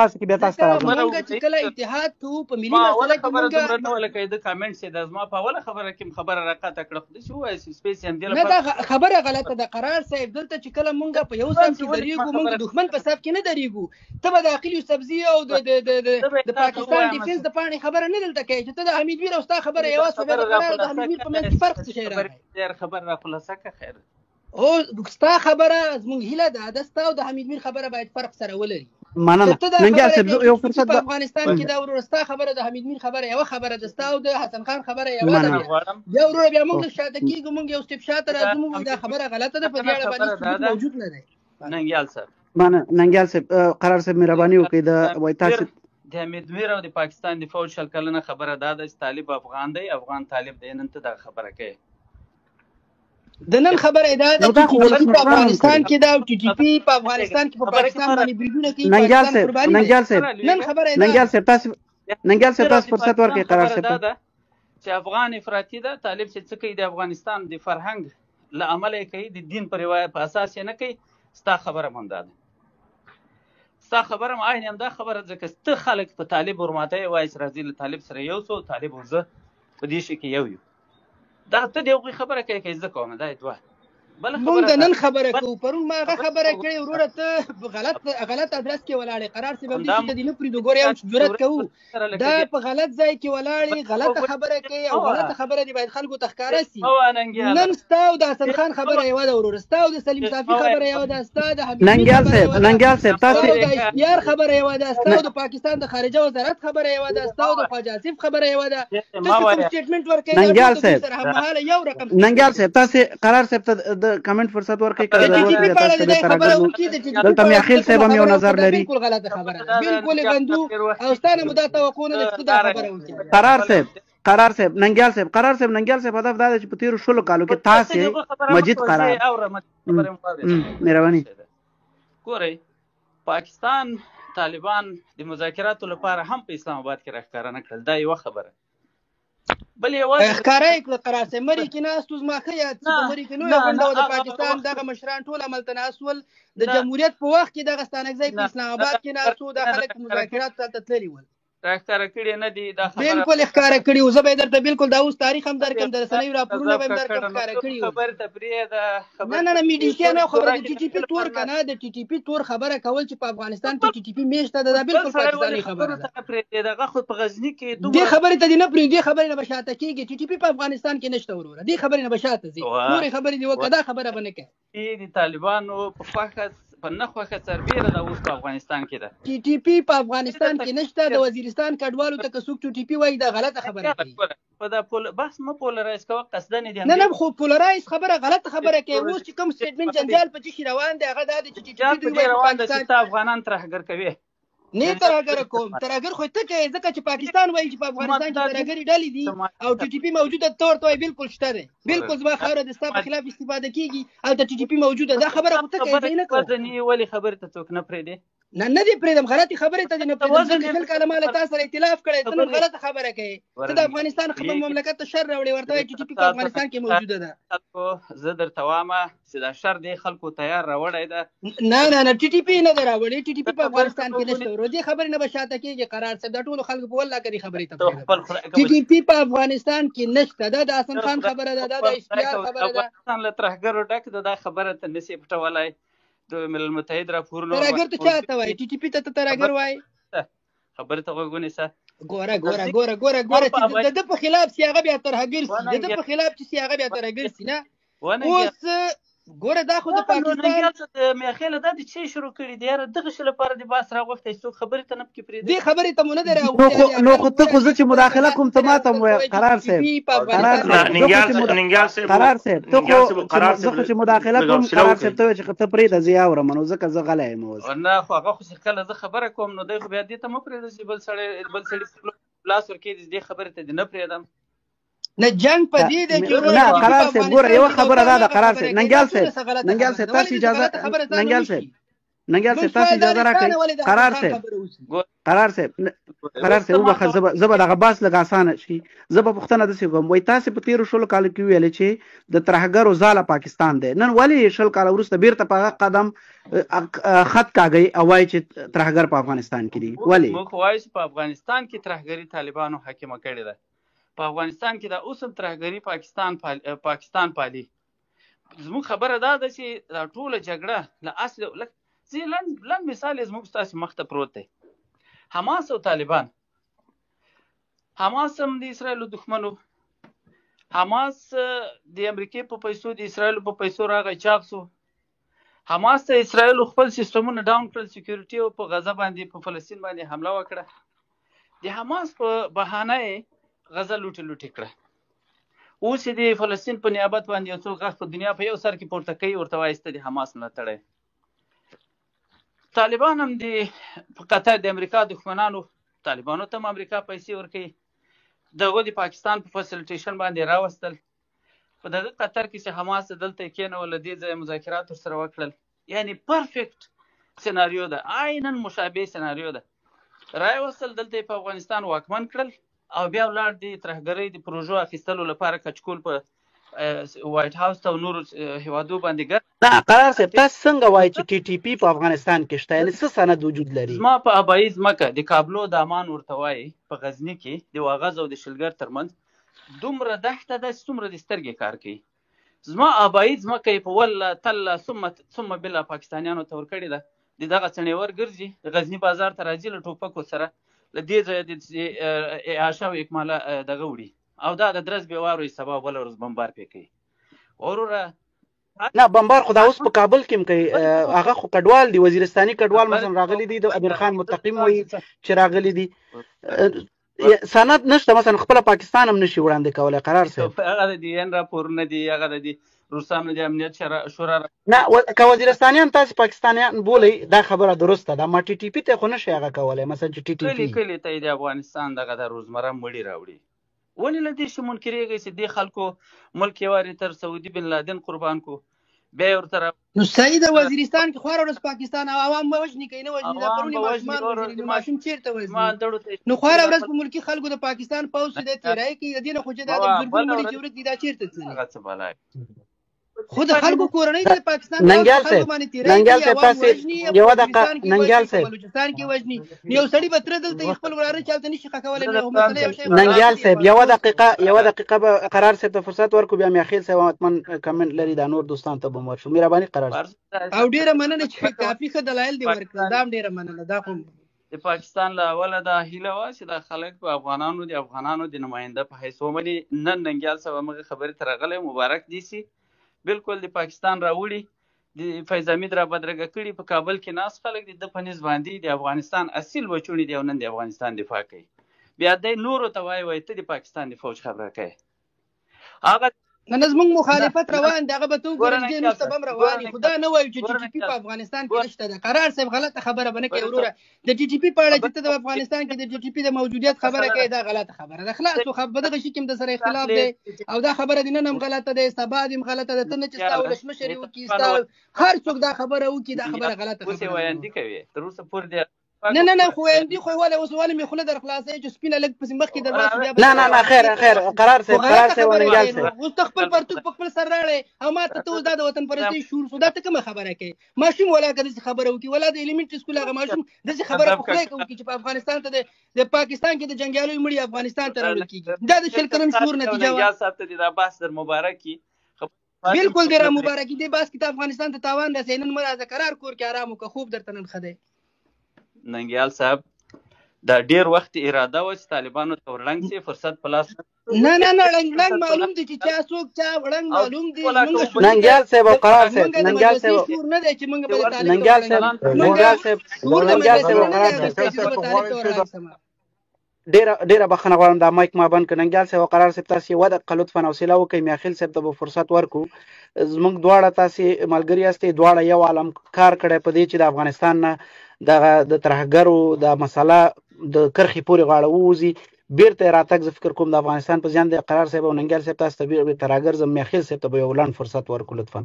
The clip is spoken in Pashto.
تاسو کې بیا تاسو ته ځکه راځم. مونږ چې کله اتحاد کوو په ملي ما اوله مسله کې خبره مونږ دومره نه وه لکه د کامنټ چې د زما په اوله خبره کې خبره راقاطع کړه، خو داسې ووایه چې سپیس یې همدې نه، لپاره دا خبره غلطه ده قرار صاحب. دلته چې کله مونږ په یو صف چې کې ولې ما درېږو، مونږ د خبره دښمن په صف کې نه درېږو. ته به د عقیل یوسفزي او د د د د زه به د تاته پاکستان ووایم ډیفنس چې د پاڼې خبره نه دلته کوي چې ته د حمید میر او ستا خبره دا یوه سوه، بیا خبره د را قرار او د خلاصه حمید میر په کړه، منځ کې فرق څه شی خبرې راغی؟ ډېر خبره را خلاصه کړه. خیر او ستا خبره زموږ هیله ده، د ستا او د حمید میر خبره باید فرق سره ولري. مننه که ته دا ننګیال خبره صاحب، کوې زه چې یو ټي ټي پي فرصت په به افغانستان کې ده، وروره ستا خبره د حمید میر خبره یوه خبره ده، ستا او د حسن خان خبره یوه ده. مننه بیا غواړم بیا وروره بیا موږ لږ شاته کېږو، موږ یو سټپ شاته دا راځو، موږ وایو دا خبره غلطه ده، په دې اړه باندې خبره دا ثبوت ده موجود نه دی. ننګیال صاحب، مننه ننګیال صاحب. قرار صاحب مهرباني وکړئ، د وای تاسو د حمید میر او د پاکستان د فوج 20 کلنه خبره دا ده چې طالب افغان دی، افغان طالب دی. نن ته دا خبره کوې؟ د نن خبره دا ده نو چې دا خو ټي ټي پي په ولسمشرانو هم افغانستان کړې. کې ده او ټي ټي پي په افغانستان کې په خبره کې پاکستان مه باندې بریدونه کوي، ننګیال پاکستان صاحب، قرباني دی. ننګیال صاحب، نن خبره دا ننګیال ده. صاحب تاسو، ننګیال صاحب میر او تاسو د فرصت پاکستان ورکړئ قرار خبره صاحب دا ته. ده چې افغان افراطي ده، طالب چې څه کوي د افغانستان د فرهنګ له امله یې کوي، د دین پر روایت په اساس یې نه کوي. ستا خبره هم همدا ده، ستا خبره هم عین همدا خبره، ځکه ته خلک په طالب ورماته یې وایي چې راځي له طالب سره یو څو، طالب او زه په دې شي کې یو یو. دا ته د هغوی خبره کوې که زه کوم؟ دا یې دوه بله مونږ خبره د ده. نن خبره کوو، پرون ما هغه خبره کړې وروره، ته غلط غلط ادرس کې ولاړې. قرار صاحب هم دې همدا شي ته دې نه پرېږدو، ګوره یو جرأت کوو، دا په غلط ځای کې ولاړې، غلطه خبره کوي او غلطه خبره دې باید خلکو ته ښکاره سي. نن ستا او د حسن خان خبره یوه ده وروره، ستا او د سلیم صافي خبره یوه ده، ستا د حمید میر ننګیال خبره صاحب، یوه ده، ننګیال صاحب ستا تاسو او د ایس پي آر خبره یوه ده، ستا او د پاکستان د خارجه وزارت خبره یوه ده، ستا او د خواجه آصف خبره یوه ده. ته چې کوم سټیټمنټ ورکوې دا ټول ننګیال د دوی صاحب، سره هممهاله یو رقم ننګیال سټیټمنټ دی. صاحب تاسو قرار صاحب ته د کمنټ فرصت ورکړئ که د ټي ضرورت ټي پي وي په اړه تاسو د ته دې بیرته خبره راګرځو. وکړي، د ټي ټي پي دلته په اړه میاخیل چې صاحب کومه هم یو خبره نظر وکړه دا لري. بالکل غلطه خبره ده، بالکل یې غندو او ستا نه مو دا توقع نه ده چې ته دا خبره وکړې. قرار صاحب، قرار صاحب، ننګیال صاحب، قرار صاحب، ننګیال صاحب هدف دا دی چې په تیرو 20 کالو کې تاسو مجید قرار مهرباني ګورئ، پاکستان طالبان د مذاکراتو لپاره هم په اسلام آباد کې راښکاره نه کړل، دا یوه خبره. بل یوازې ښکاره یې کړه قرار صاحب، مري کې ناست وو، زما ښه یاد چې په مري کې لویه غونډه وه، د پاکستان دغه مشران ټول هملته ناست ول. د جمهوریت په وخت کې دغه ستانکزی په اسلام آباد کې ناست وو، دا خلک په مذاکراتو ته تللي ول. راښکاره کړي نه دي دا خبره بالکل ښکاره کړي وو. زه به یې درته بالکل دا اوس تاریخ هم درکم، د رسنیو راپورونه به هم درکم، ښکاره کړي وو. خبر ته پرېږده نه نه نه، میډیا نه خبره، د ټي ټي پي تور که نه، د ټي ټي پي تور خبره کول چې په افغانستان کې ټي ټي پي میشته ده، دا بالکل پاکستاني خبره ده. دغه خو په غزني کې دې خبرې ته دې نه پرېږدي، دې خبرې نه به شاته کېږي. ټي ټي پي په افغانستان کې نشته وروره، دې خبرې نه به شاته ځي، نورې خبرې دې وکړه، دا خبره به نه کوې. د طالبانو په خوښه په نه خوښه سربېره دا اوس په افغانستان کې ده. ټي ټي پي په افغانستان کې نشته. د وزیرستان کډوالو ته که څوک ټي ټي پي وایي دا غلطه خبره کوي. په دا پول بحث مه پولرایز کوه، قصداً دې نه نه، خو پولرایز خبره غلطه خبره کوي. اوس چې کوم سټیټمنټ جنجال په څه روان دی هغه دا دی چې ټي ټي پي دوی وایي پاکستان ته افغانان ترهګر کوي. نه ترهګر کوم، ترهګر خو ته کوې، ځکه چې پاکستان وایي چې په افغانستان کې ترهګرې ډلې دي او ټي ټي پي موجوده، ته ورته وایې بالکل شته دی، بالکل زما خاوره د ستا په خلاف استفاده کېږي، هلته ټي ټي پي موجوده، دا خبره خو ته کوې، زه یې نه کوم. ولې خبرې ته څوک نه پرېږدي؟ نه نه دې پرېږدم، غلطې خبرې ته دې نه پرېږدم، ځکه 20 کاله ما له تا سره ائتلاف کړی، ته نن غلطه خبره کوې، ته د افغانستان خپل مملکت ته شر راوړې، ورته وایې ټي ټي پي په افغانستان کې موجوده ده. زه درته وایم چې دا شر دې خلکو تیار راوړی ده. نه نه نه، ټي ټي پي نه ده راوړې، ټي ټي پي په افغانستان کې نشته ورور، دې خبرې نه به شاته کېږي. قرار صاحب دا ټولو خلکو په والله که دې خبرې ته پرېږدم، ټي ټي پي په افغانستان کې نشته، دا د حسن خان خبره ده، دا د ایس پي آر خبره ده. افغانستان له ترهګرو ډک ده، دا خبره ته نشې پټولای. د ملل متحد راپورونه ترهګر ته چا ته وایي؟ ټي ټي پي ته ترهګر وایي؟ خبرې ته غوږ ونیسه. ګوره ګوره ګوره ګوره ګوره چې د ده په خلاف سي هغه بیا ترهګر سي، د ده په خلاف چې سي هغه بیا ترهګر سي. نه اوس ګوره دا خو د پاکستان میاخېله دا د چی شروع کړي دي یاره، دغه شي لپاره د باس راغوښتی، څوک خبرې ته نه پکې پرېږدي. دې خبرې ته مو نه دی راغوښتی. نو خو ته خو زه چې مداخله کوم ته ماته هم وایه قرار صاحب، قرار صاحب، قرار صاحب ته خو زه خو چې مداخله کوم قرار صاحب ته وایې چې ته پرېږده زه یې اورم، نو ځکه زه غلی یم اوس. نه خو هغه خو چې کله زه خبره کوم نو دی خو بیا دې ته مه پرېږده چې بل سړی بل سړي لاس ورکړي، دې خبرې ته دې نه پرېږدم. نه جنگ په دې دی چې نه قرار صاحب ګوره یو خبره ده، د قرار صاحب، ننګیال صاحب، ننګیال صاحب تاسو اجازه، ننګیال صاحب، ننګیال صاحب تاسو اجازه راکړئ. قرار صاحب، قرار صاحب، قرار صاحب وبخښه، زه به دغه بحث لږ اسانه شي. زه به پوښتنه داسې کوم، وایي تاسې په تېرو 20 کالو کې ویل چې د ترهګرو ځاله پاکستان دی، نن ولې 20 کاله وروسته بیرته په هغه قدم خط کاږئ او وایي چې ترهګر په افغانستان کې دي؟ ولې؟ موږ خو وایو چې په افغانستان کې ترهګري طالبانو حاکمه کړې ده. په افغانستان کې دا اوس هم ترهګري پاکستان پالي. زموږ خبره دا ده چې دا ټوله جګړه له اصل لکه زه لنډ مثال یې زموږ ستاسې مخ ته پروت دی، حماس او طالبان. حماس هم د اسرائیلو دښمن و، حماس د امریکې په پیسو د اسرائیلو په پیسو راغی چاغ سو. حماس ته اسرائیلو خپل سیستمونه ډاون کړل، سکیورټي او په غزه باندې په فلسطین باندې حمله وکړه. د حماس په بهانه یې غزه لوټې لوټې کړه. اوس یې د فلسطین په نیابت باندې یو څوک غږ په دنیا په یو سر کې پورته کوي، ورته وایي ته د حماس ملاتړی. طالبان هم د په قطر د امریکا دښمنانو، طالبانو ته هم امریکا پیسې ورکوي، دغه د پاکستان په فسیلیټیشن باندې راوستل. په دغه قطر کې چې حماس دلته یې کېنول، له دې ځایه مذاکرات ورسره وکړل. یعنی پرفیکټ سناریو ده، عینا مشابه سناریو ده. راوستل دلته یې په افغانستان واکمن کړل او بیا ولاړ د ترهګرۍ د پروژو اخیستلو لپاره کچکول په وایټ هاوس ته او نورو هیوادو باندې ګرځي. نه قرار صاحب، تاسو څنګه وایئ چې ټي ټي پي په افغانستان کې شته؟ یعنی څه سند وجود لري؟ زما په ابایي ځمکه د کابلو دامان ورته وایي، په غزني کې د واغز او د شلګر ترمنځ دومره دښته ده چې څومره د سترګې کار کوي. زما ابایي ځمکه یې په وله تله ثم بلا پاکستانیانو ته ورکړې ده. د دغه څڼېور ګرځي، د غزني بازار ته راځي له ټوپکو سره، له دې ځایه د اعاشه او اکماله دغه وړي او دا د درز بې وارو یې سبا بله ورځ بمبار پرې کوي. وروره نه بمبار خو دا اوس په کابل کې هم کوي، هغه خو کډوال دي، وزیرستاني کډوال مثلا راغلي دي، د امیر خان متقیم وایي چې راغلي دي. سند نشته، مثلا خپل پاکستان هم نشي وړاندې کولای. قرار صاحب هغه د ان راپورونه دي، هغه د روسانو د امنیت شورا نه که وزیرستانیان تاسو پاکستانیان بولئ دا خبره درسته ده، ما ټي ټي پي ته خو نشي هغه کولای، مثلا چې ټي ټي پي کلي ته د افغانستان دغه د روزمره مړي راوړي. ولې له دې شي منکرېږئ چې دې خلکو ملک یې وارې تر سعودي بن لادن قربان کو، بیا یې ورته نو صحیح ده، وزیرستان کې خواره ورځ پاکستان او عوام به وژني که نه وژني، دا پروني ماشومان وژني، نو ماشوم چېرته وژني؟ نو خواره ورځ په ملکي خلکو د پاکستان پوځ چې دی تېری کوي، د دې نه خو چې دا د زرګونو مړي چې ورک دي دا چېرته تللي؟ خو د خلکو کورنۍ د پاکستان ننګیال صاحب، ننګیال صاحب تاسو یو دقیقه، ننګیال صاحب بلوچستان کې وژني، یو سړی به تر دلته خپل وراره چالت نشي ښخولی. نو مسله یو شی ننګیال صاحب یو دقیقه، یو دقیقه به قرار صاحب ته فرصت ورکو، بیا میاخیل صاحب حتماً کمنټ لري، دا نور دوستان ته به مو ورشو. مهرباني قرار صاحب. او ډیره مننه چې کافي ښه دلایل دی ورکړل، دا هم ډیره مننه. دا خو د پاکستان له اوله دا هیله وه چې دا خلک په افغانانو د افغانانو د نماینده په حیث ومني. نن ننګیال صاحب هغه خبرې ته راغلی، مبارک دي سي، بالکل د پاکستان راوړي، د فیض حمید را بدرګه کړي، په کابل کې ناست خلک د ده په نس باندې د افغانستان اصیل بچوڼي دي او نن د افغانستان دفاع کوي. بیا دی نورو ته وایي، وایي ته د پاکستان د فوج خبره کوې. هغه نه نه زموږ مخالفت روان دی، هغه به ته وګوره چې وروسته به هم روان وي، خو دا نه وایو چې ټي ټي پي په افغانستان کې نشته ده. قرار صاحب غلطه خبره به نه کوې وروره، د ټي ټي پي په اړه چې ته د افغانستان کې د ټي ټي پي د موجودیت خبره کوې دا غلطه خبره ده. خلاص په دغه شي کې هم د سره اختلاف دی او دا خبره دې نن هم غلطه ده، سبا دې هم غلطه ده. ته نه چې ستا ولسمشر یې وکړي، ستا هر څوک دا خبره وکړي، دا خبره غلطه خبره ده. ویاندي کوي تر اوسه پورې نه نه نه خو ویاندي خو ولې اوس ولې مې خوله در خلاصوي چې سپینه لږ پسې مخکې در باسي بیا نه نه نه خیر خیر قرار صاحب، قرار صاحب ننګیال صاحب اوس ته خپل پرتوګ په خپل سر راړې او ما ته ته اوس دا د وطن پرستۍ شعور سو، دا ته کومه خبره کوې؟ ماشوم ولا که داسې خبره وکړي، ولا د ایلیمنټري سکول هغه ماشوم داسې خبره په خوله وکړي چې په افغانستان ته د پاکستان کې د جنګیالیو مړي افغانستان ته راوړل کېږي، دا د 20 کلن شعور نتیجه وه. ننګیال صاحب ته دې دا بحث در مبارک کړي. بالکل دې را مبارک دې بحث کې ته افغانستان ته تاوان رسوې. نن مه راځه، قرار کور کې ارام وکړه، خوب درته نن ښه دی. ننګیال صاحب دا ډیر وخت اراده وه چې طالبانو ته ورړنګ سي، فرصت په لاس نه نه نه ړنګ ړنګ معلوم دی چې چا څوک چا ړنګ معلوم دی. ننګیال صاحب او قرار صاحب، ننګیال صاحب شور نه دی چې موږ به طالب ننګیال صاحب، ننګیال صاحب، ننګیال صاحب او قرار صاحب، ډیره ډیره بخښنه غواړم دا مایک ما بند کړ. ننګیال صاحب او قرار صاحب تاسو یوه دقیقه لطفاً حوصله وکړئ، میاخیل صاحب ته به فرصت ورکړو. زموږ دواړه تاسې ملګري یاستئ، دواړه یو عالم کار کړی په دې چې د افغانستان نه دغه د ترهګرو د مسله د کرښې پورې غاړه ووځي، بیرته یې راتګ زه فکر کوم د افغانستان په زیان دی. قرار صاحب او ننګیال صاحب تاسو ته بیرته راګرځم، میاخیل صاحب ته به یو لنډ فرصت ورکړو لطفاً.